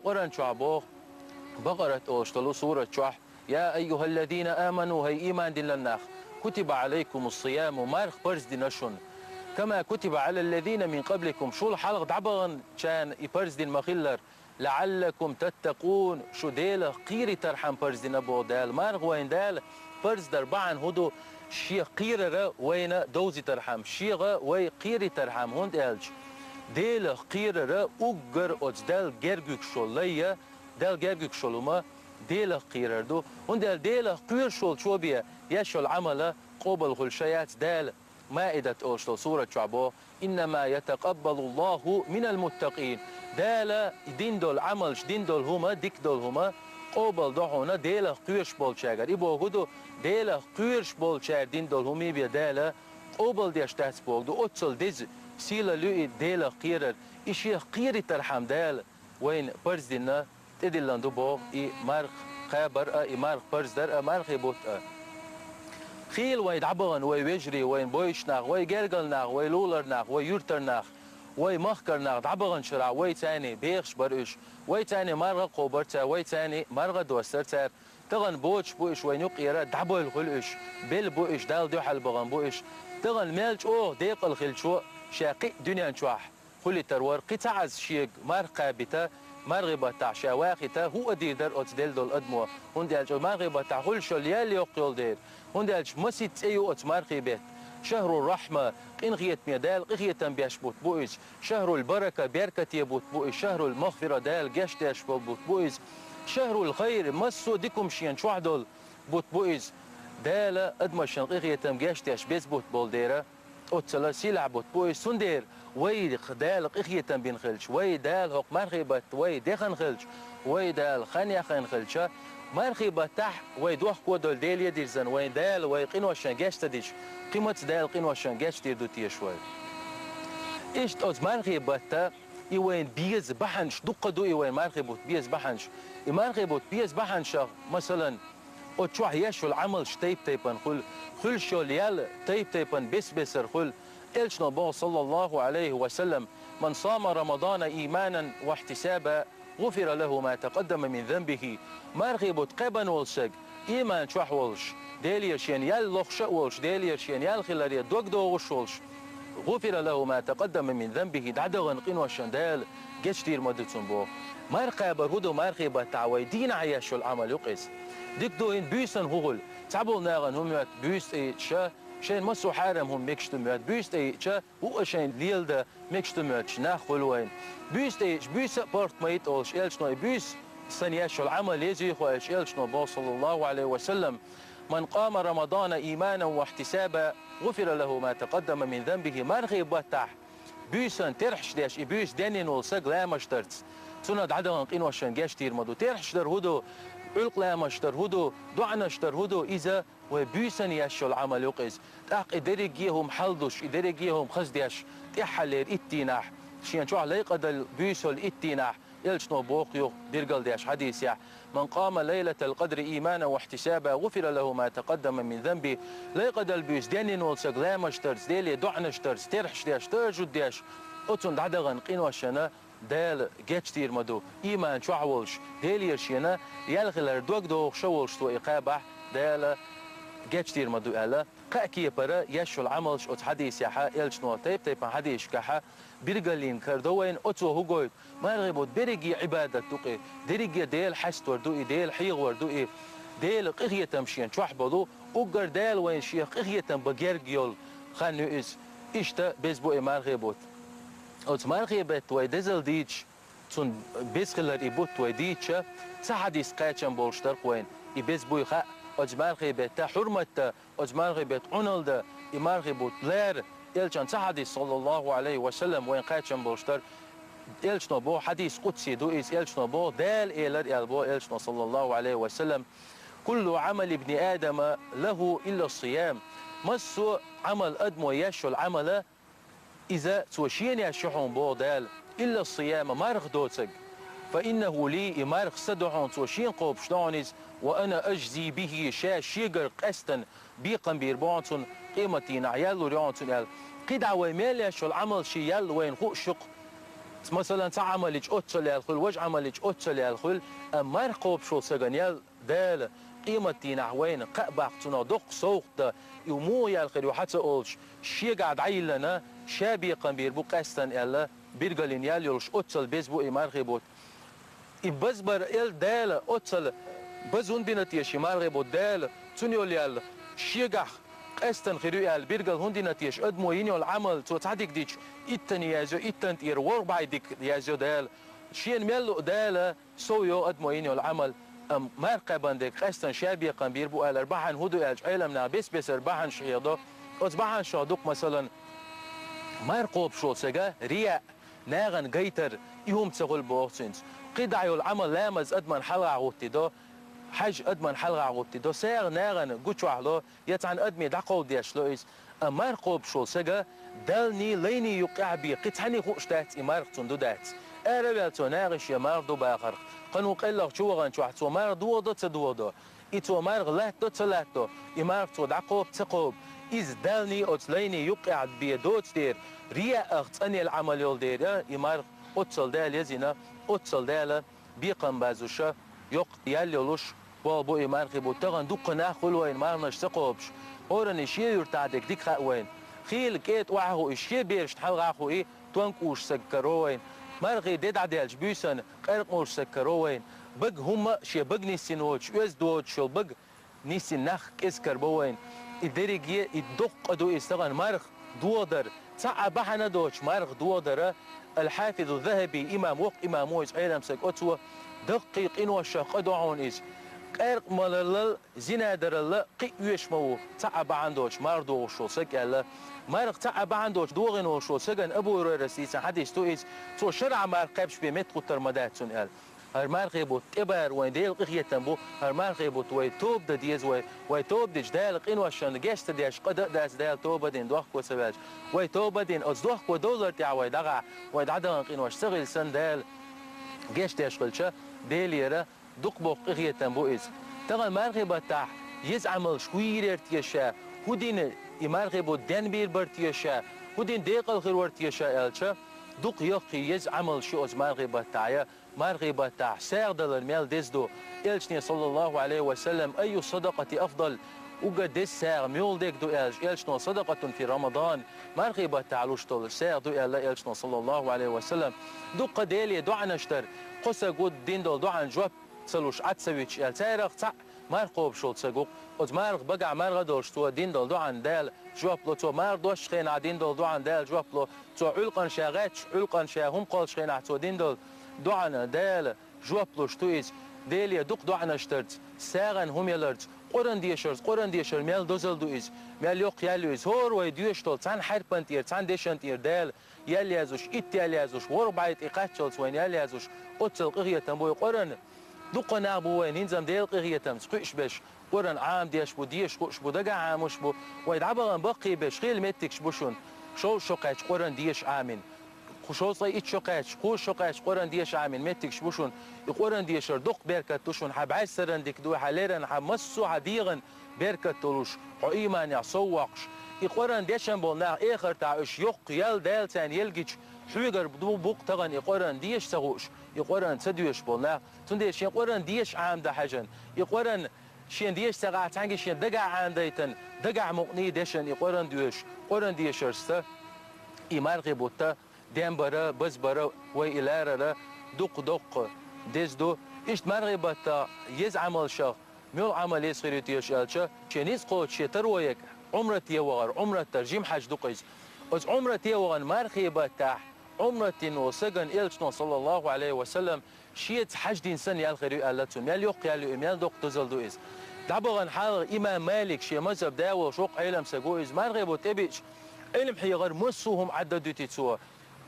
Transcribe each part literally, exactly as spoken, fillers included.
Къуръан чохь боху, Бакъарат олуш долу сурат чохь: «Я айюхаллазина аману, хӀай ийман диллина нах, кутиба алайкумус сияму, марха парз дина шуна, кама кутиба алаллазина мин къабликум, шул хьалха дӀабаханчарна и парз дина ма-хиллара, лааллакум таттакъун, шу Делах кхеритархьама парз дина», боху Дала. Марха вайна Дала парз дар бахьана хӀун ду? Шех кхерара вайна довзийтархьама, Шеха вай кхеритархьама, хӀунда аьлча Делах кхерара уггар оцу Далла герга юьгуш йолу лай я, Далла герга юьгуш йолу хӀума Делах кхерар ду. ХӀунда аьлча Делах кхоьруш волчо бен еш йолу Ӏамал къобал хуьлуш яц. Дала Маидат олуш долу сурат чохь боху: «Иннама ятакъаббалуллаху минал муттакъин». Дала дина долу Ӏамалш, дина долу хӀума, дика долу хӀума къобал до хьуна Делах кхоьруш болчаьргара. И боху хӀун ду? Делах кхоьруш болчара дина долу хӀума бен Дала къобал деш дац боху ду. Оццул деза сийлалла ю и Делах кхерар. И Шех кхеритархьама Дала вайна парз дина, тӀедиллина ду боху и марха кхабар а, и марха парз дар а, мархи бутт а. Хийла вай дӀабахана, вай вежарий, вайна бевзаш нах, вай гергара нах, вай лулара нах, вай юьртара нах, вай махкара нах дӀабаханчу шарахь вай царний бехаш бара уьш, вай царний марха а кхобура цара, вай царний марха а достура цара. Тахана боцуш бу уьш вайна юккъера, дӀабевлла хуьлу уьш, белла бу уьш, Далла дуьхьал бахана бу уьш. Тахана мел чӀогӀа декъала хиллачо ша кхин а дуьнен чохь хуьлуьйтур вара, кхин цхьа Ӏаза шега марха кхабийта, мархи баттахь ша вахийта, хӀуъа дийр дара оцу делла долу адамо, хӀунда аьлча оцу мархи баттахь хуьлуш йолу ял йоккха йолу дела. ХӀунда аьлча масийтта цӀе ю оцу мархи бетта: шахрул рахьма, къинхетаме, Дала къинхетам беш бутт бу иза, шахрул барака, беркате бутт бу иза, шахрул магфира, Дала гечдеш болу бутт бу иза, шахрул хайр, массо а дика хӀума шена чохь долу бутт бу иза. Дала адамашна къинхетам, гечдеш беза бутт болу дела, оццул сийлахь бутт бу иза. Цундела вайх Дала къинхетам бина хилча, вай Дала хӀокху мархи бетта вай дехна хилча, вай Дала хан яхна хилча, мархи баттахь вай дохко долу Деле дирзина, вайн Дала вай къиношна геч ца дича, кхин маца Дала къиношна гечдийр ду теша вай? Иштта оцу мархи бетта и вайна беза бахьанаш дуккха ду, и вайн мархи бутт беза бахьанаш. И мархи бутт беза бахьанашах, масалан, оцу чохь еш йолу Ӏамалш тайп-тайпана хуьлу, хуьлуш йолу ял тайп-тайпана бес-бесара хуьлу. Элчано боху, саллаллаху алейхи ва саллам: «Ман сама Рамадана ийманан ва ихтисаба, гуфира лаху ма такъаддама мин занбихи». Мархи бутт кхаьбна волу стаг, ийман чохь волуш, Делера шена ял лохуш а волуш, Делера шена ял хиларе дог догӀуш а волуш, гуфира лаху ма такъаддама мин занбихи, дӀадахана къиношна Дала гечдийр ма ду цунна боху. Марха кхабар хӀун ду? Мархи баттахь вай дийнахь еш йолу Ӏамал ю-кх иза. Дика ду, хӀинца буьйсанна хӀун хуьлу? Цхьаболу нахана хӀун моьтту? Буьйса тӀеиъча, шайна массо а хьарам хӀума мегаш ду моьтту. Буьйса тӀеиъча, хӀуъа шайна леладан мегаш ду моьттуш нах хуьлу вайна. Буьйса тӀеиъча, буьйса а паргӀат ма йита олуш, Элчано и буьйса санна еш йолу Ӏамал еза ю хьо аьлча, Элчано боху, саллаллаху алейхи ва саллам: «Ман къама Рамадана ийманан ва ихтисаба, гуфира лаху ма такъаддама мин занбихи». Мархи баттахь буьйсанна терхьаш деш, и буьйса денйина волу стаг ламаш дарца, цунна дӀадахана къиношна гечдийр ма ду. Терхьаш дар хӀун ду? Ӏуьллакх ламаш дар хӀун ду? ДоӀанаш дар хӀун ду? Иза вай буьйсанна еш йолу Ӏамал ю-кх иза. ТӀаккха и дерриге а хӀума хьалдуш, и дерриге а хӀума хаза деш, тӀаьххьаллера итт дийнахь, шена чохь лайкъадала буьйсалла итт дийнахь, Элчано боху юха билгалдеш хьадисехь: «Ман къама лайлатал къадри ийманан ва ихтисаба, гуфира лаху ма такъаддама мин занби». Лайкъадала буьйса денйина волу стаг ламаш дарца, Деле доӀанаш дарца, терхьаш деш, тажжуд деш, оцунна дӀадахана къиношна Дала гечдийр ма ду, ийман чохь волуш, Делера шена ял хилар дог догӀуш а волуш цо и кхабахь, Дала гечдийр ма ду аьлла. Кхаа кепара еш йолу Ӏамалш оцу хьадисехьа, Элчано тайп-тайпана хьадисашкахьа билгалйина карадо вайна. Оцо хӀун гойту? Мархи бутт берриге Ӏибадат ду-кх и, дерриге Дела хьаьстор ду и, Дела хьехор ду и, Делан къинхетам шена чохь болу, уггар Дала вайна Шех къинхетам бан герга йолу хан ю иза. Иштта беза бу и мархи бутт. Оцу мархи бетта вай дезал дийцаш, цунна беза хилар и бутт вай дийцча, цхьа хьадис кхачам болуш дара-кх вайна. И беза буй хаьа, оцу мархи бетта хьурмат дан, оцу мархи бетта Ӏуналла дан, и мархи бутт лара, Элчан цхьа хьадис, саллаллаху алейхи ва саллам, вайна кхачам болуш дара. Элчано боху, хьадис къудси ду иза, Элчано боху, Дала элира аьлла боху Элчано, саллаллаху алейхи ва саллам: «Куллу Ӏамали ибни Адама лаху илла сиям». Массо а Ӏамал, адамо еш йолу Ӏамала, иза цо шена еш ю хьуна боху Дала, илла сияма, марха доцург. Фа иннаху ли, и марха сан ду хьуна, цо шена кхобуш ду хьуна иза, ва ана ажзи бихи, ша шегара къаьстина бекхам бийр бу хьуна цунна, къематдийнахь ял лур ю хьуна цунна аьлла. КхидӀа вай мел еш йолу Ӏамал шен ял вайна хууш ю-кх. Масалан, цхьа Ӏамал йича оццал яьлла хуьлу, важа Ӏамал йича оццал яьлла хуьлу, амма марха кхобуш волу сагана ял Дала къематдийнахь вайна кхаъ баккха цунах доккха совгӀат дан, и муха яьлла хир ю хьан ца олуш, шегахь дӀайиллина, ша бекхам бийр бу къаьстина аьлла, биргаллин ял йолуш оццал беза бу и мархий бутт. И базбар эл Дала оццал база хӀунда бина теша и мархий бутт Дала, цунна йолу ял шегахь къаьстина хир ю аьлла, биргал хӀунда йина теша, адамо йина йолу Ӏамал, цо цхьа дика дича, иттанна язйо, иттанна тӀера ворхӀ бӀе дика язйо Дала. Шена мел луъу Дала сов йо адамо йина йолу Ӏамал, амма марха кхаьбна дерг къаьстина ша бекхам бийр бу алар бахьана хӀун ду аьлча, Ӏеламнаха бес-бесара бахьанаш хьехадо. Оцу бахьанашах дукха, масалан, марха кхобуш волу сага рияъ, нахана гайтар, и хӀума ца хуьлу боху цуьнца. КхидӀа йолу Ӏамал, ламаз адаман хьалха гӀуттий до, хьаьж адаман хьалха гӀуттий до, сагӀа нахана гучохь ло, я цхьана адаме дӀакховдадеш ло иза. Амма марха кхобуш волу сага Даллний, лайний юккъехь бен кхин цхьаьний хууш дац и марха цунна ду дац. Ара а ваьлла цо нахе шен марха ду бахарх. Кхана ву къеллах чу ваханчохь цо марха дохадо, ца дохадо. И цо марха латтадо, ца латтадо. И марха цо дӀакхоба, ца кхоба. Иза Даллний, оцу лайний юккъехь бен доцу дера, рияъах цӀанъелла Ӏамал йолу дера, и марха оццал Дала езйина, оццал Дала бекхам базуша, йоккха ял йолуш болу бу и мархий бутт. Тахана дуккха нах хуьлу вайна марханаш ца кхобуш. ХӀоранна шен юьртахь дерг дика хаьа вайна. Хийла кӀеда охьахуий, шен берашна хьалха хуий, тонкуш саг каро вайна. Мархий де дӀадаьлча буьйсанна къаьркъа молуш саг каро вайна. Бага хӀумма а шен бага нисйина воцуш, оьзда воцуш йолу бага нисйина нах кӀезиг карабо вайна. И дерриге, и доккха къа ду иза тахана марха дохадар. Цхьа а бахьана доцуш марха дохадара, Ал-Хьафизу Захаби имам, воккха имам ву иза, Ӏеламсаг, оцо даккхий къиношах къа до хьуна иза. Къаьркъа малаллал, зина даралла кхин а оьшуш ма ву, цхьа а бахьана доцуш марха дохуш волу саг аьлла. Марха цхьа а бахьана доцуш дохийна волуш волу сагана Абу Хурайрас дийцина хьадис ду иза. Цо шарахь марха кхаьбча бен меттахӀуттар ма дац цунна аьлла. ХӀара мархий бутт тӀебара вайн Делан къинхетам бу, хӀара мархий бутт вай тоба дан деза вай, вай тоба дича Дала къиношна геч ца деш къа дан а дац Дала тоба дина дохко ца ваьлча. Вай тоба дина оцу дохко довлар тӀехь вай дӀагӀахь, вай дӀадахана къинош ца хилла санна Дала геч деш хилча, Делера дукха боккха къинхетам бу иза. Тахана мархий баттахь еза Ӏамалш хӀун йийр яра теша, хӀун дина и мархий бутт денбийр бара теша, хӀун дина декъал хир вара теша аьлча, дукха йоккхий еза Ӏамалш ю оцу мархий баттахь я. Мархий баттахь сагӀа далар мел деза ду. Элчане, саллаллаху Ӏалайхи ва саллам, «Аййу садакъати афдал?» Уггар деза сагӀа муьлха дерг ду аьлча, Элчано, «Садакъатун фи Рамадан», мархий баттахь луш долу сагӀа ду аьлла Элчано, саллаллаху Ӏалайхи ва саллам. Дуккха Деле доӀанаш дар, кхо саг ву дина долу доӀан жоп ца луш Ӏад ца вича аьлла. Царах цхьаъ марха кхобуш волу саг ву. Оцу марха багахь марха долуш цо дина долу доӀан Дала жоп ло, цо марха доссучу хенахь дина долу доӀан Дала жоп ло, цо Ӏуьлкъана ша гӀаьтташ, Ӏуьлкъана ша хӀума кхоллучу хенахь цо дина долу доӀана Дала жоп луш ду иза. Деле дукха доӀанаш дарца, сагӀана хӀума яларца, Къуръан дешарца, Къуръан дешар мел дозалла ду иза, мел йоккха ял ю иза. ХӀора вай доьшуш долу цхьана хьарпана тӀера, цхьана дешна тӀера Дала ял яздеш, итт ял яздеш, ворхӀ бӀе тӀе кхаччалц вайна ял яздеш, оццал къинхетам бу и Къуръан. Дуккха нах бу вайна хӀинца а Делан къинхетамца кхуьуш берш, Къуръан Ӏамадеш бу, деша хууш бу, дагахь Ӏамош бу. Вай дӀабахана баккхий берш хилла меттигаш бу шуна. Шовзткъа шо кхаьчча Къуръан деша Ӏамийна. Кху шовзткъе итт шо кхаьчча, кхузткъа шо кхаьчча Къуръан деша Ӏамийна меттигаш бу шуна. И Къуръан дешар дуккха беркат ду шуна, хьан бӀаьрсаран дика ду, хьан леран, хьан массо а хьан дегӀан беркат долуш, хьо ийманехь сов воккхуш. И Къуръан дешна болу нах эхартахь уьш йоккха ял Дала царна елгича, хьоьгара ду букъ тахана и Къуръан деша ца хууш, и Къуръан ца доьшуш болу нах. Цундела шен Къуръан деша Ӏамадан хьаьжна, и Къуръан шен деша ца гӀахь цхьаьнгге шен дагахь Ӏамадайтан, дагахь мукъний дешан и Къуръан доьшуш, Къуръан дешарца и мархий бутта денбара, базбара, вай и ларара дуккха-дуккха деза ду. Иштта мархий баттахь еза Ӏамалшах муьлха Ӏамал еза хир ю теша аьлча, шен ницкъ кхочуш шен таро ерг Ӏумрате вахар, Ӏумрат дар, жима хьаьж ду-кх иза. Оцу Ӏумрате вахана мархий баттахь Ӏумрат дина волу сагана Элчано, саллаллаху Ӏалайхи ва саллам, шеца хьаьж дина санна ял хир ю аьлла цунна. Мел йоккха ял ю и, мел доккха дозалла ду иза. ДӀабахана хьалха имам Малик, шен мазхӀаб да волуш воккха Ӏеламсаг ву иза, мархий бутт тӀебиъча, Ӏилма хьехар, массо а хӀума Ӏадда дуьтий цо.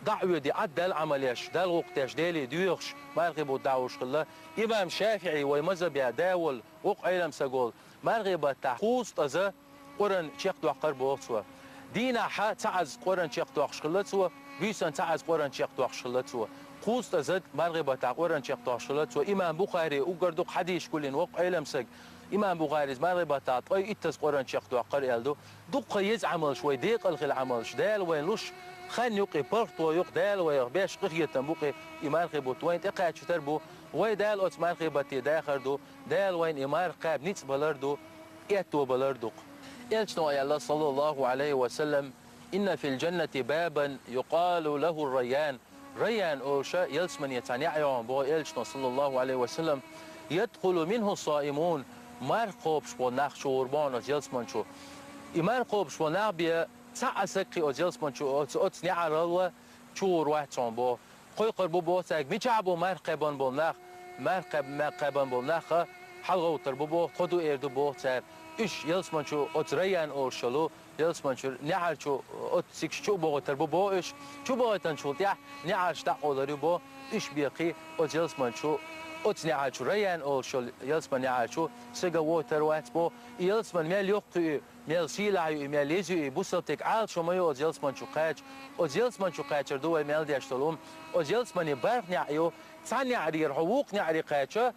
ДӀа а воьдий, Ӏад Далла Ӏамал еш, Далла гӀуллакх деш, Деле доьхуш, мархий бутт дӀахьош хилла. Имам ШафиӀи, вай мазхӀабе да волу, воккха Ӏеламсаг волу, мархий баттахь кхузткъаза Къуръан чекхдоккхура боху цо. Дийнахь цхьа Ӏаза Къуръан чекхдоккхуш хилла цо, буьйсанна цхьа Ӏаза Къуръан чекхдоккхуш хилла цо. Кхузткъа зад мархий баттахь Къуръан чекхдоккхуш хилла цо. Имам Бухари уггар дукха хьадисаш гулйина воккха Ӏеламсаг. Имам Бухарис мархий баттахь ткъе иттаза Къуръан чекхдоккхура аьлла ду. Дуккха еза Ӏамалш вай декъала хила Ӏамалш Дала вайна луш, хан юкъе, паргӀато юкъе Дала вайх беш къинхетам бу-кх и мархий бутт вайна тӀекхачийтар бу, вай Дала оцу мархий батте дахар ду, Дала вайна и марха кхаба ницкъ балар ду, аьтто балар ду-кх. Элчано аьлла, саллаллаху Ӏалайхи ва саллам: «Инна фил джаннати бабан юкъалу лаху Райян». Райян олуш ялсамане цхьа неӀ ю хьуна боху Элчано, саллаллаху Ӏалайхи ва саллам: «Ядхулу минху саимун». Марха кхобуш болу нах чугӀур бу хьуна оцу ялсаман чу. И марха кхобуш болу нах бен цхьа а саг кхин оцу ялсаман чу, оцу, оцу неӀарал чугӀур вац хьуна боху. Кхойкхур бу боху цаьрга, мичахь бу марха кхаьбна болу нах, марха кхаьб-, ма-, кхаьбна болу нах а хьалагӀовттур бу боху, тхо ду эр ду боху цара. Уьш ялсаман чу оцу Райян олуш йолу, ялсаман чу неӀар чу оцу цигахь чу а бохуьйтур бу боху уьш. Чу бохуьйтинчул тӀаьхьа неӀарш дӀакъовлур ю боху, уьш бен кхин оцу ялсаман чу, оцу неӀар чу, Райян олуш йолу ялсаман неӀар чу сага вохуьйтур вац боху. И ялсаман мел йоккха ю, мел сийлахь ю и, мел еза ю и, бусалба стеган Ӏалашо ма ю оцу ялсаман чу кхача. Оцу ялсаман чу кхачар ду вай мел деш долу хӀума. Оцу ялсамане бархӀ неӀ ю, цхьана неӀарера хьо вукху неӀаре кхача,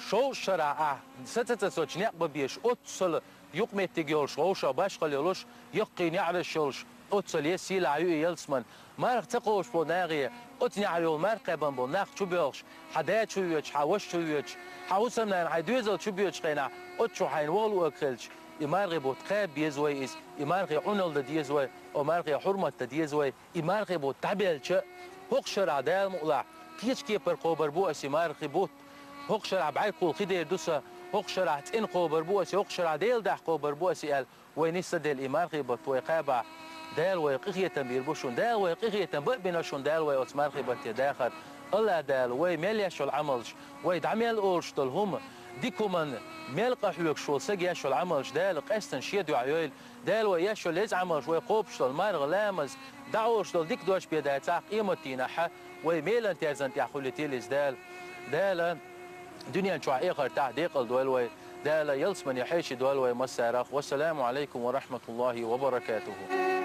шовзткъа шарахь ахь са ца цацочу некъ бан безаш, оццул юкъаметтиг йолуш, вовшах башхалла йолуш, яккхий неӀарш йолуш, оццул еза, сийлахь ю и ялсаман. Марха ца кхобуш болу нахе, оцу неӀарехула марха кхаьбна болу нах чу боьлхуш, хьан да чу воьдуш, хьан ваша чу воьдуш, хьан хӀусамнана, хьайн доьзал чу боьдучу хенахь, оцу чу хьайна ваха луург хилча, и мархий бутт кхаба беза вай иза, и мархий Ӏуналла дан деза вай, о мархий хьурмат дан деза вай. И мархий бутт дӀабелча, хӀокху шарахь Дала мукъалахь, кхечу кепара кхобур бу аса и мархий бутт. ХӀокху шарахь бӀаьргахула хи дер ду сан, хӀокху шарахь цӀена кхобур бу аса, хӀокху шарахь Делан дуьхьа кхобур бу аса аьлла, вай нисса делла и мархий бутт вай кхаба. Дала вайх къинхетам бийр бу шуна, Дала вайх къинхетам бан а бина шуна, Дала вай оцу мархий батте дахар. АллахӀ Дала вай мел еш йолу Ӏамалш, вай дӀа мел олуш долу хӀума, дика хӀуманна мел къахьоьгуш волу сага еш йолу Ӏамалш Дала къаьстина шен дуьхьа йойла. Дала вай еш йолу еза Ӏамалш, вай кхобуш долу марха, ламаз, дӀаолуш долу дика дош бен дац ахь къематдийнахь, вай мелан терзан тӀехь хуьлуьйтийла иза Дала. Дала дуьнен чохь, эхартахь декъала дойла вай. Дала ялсамане хьеший дойла вай массарах. Вассаламу Ӏалайкум ва рахьматуллахӀи ва баракатухӀу.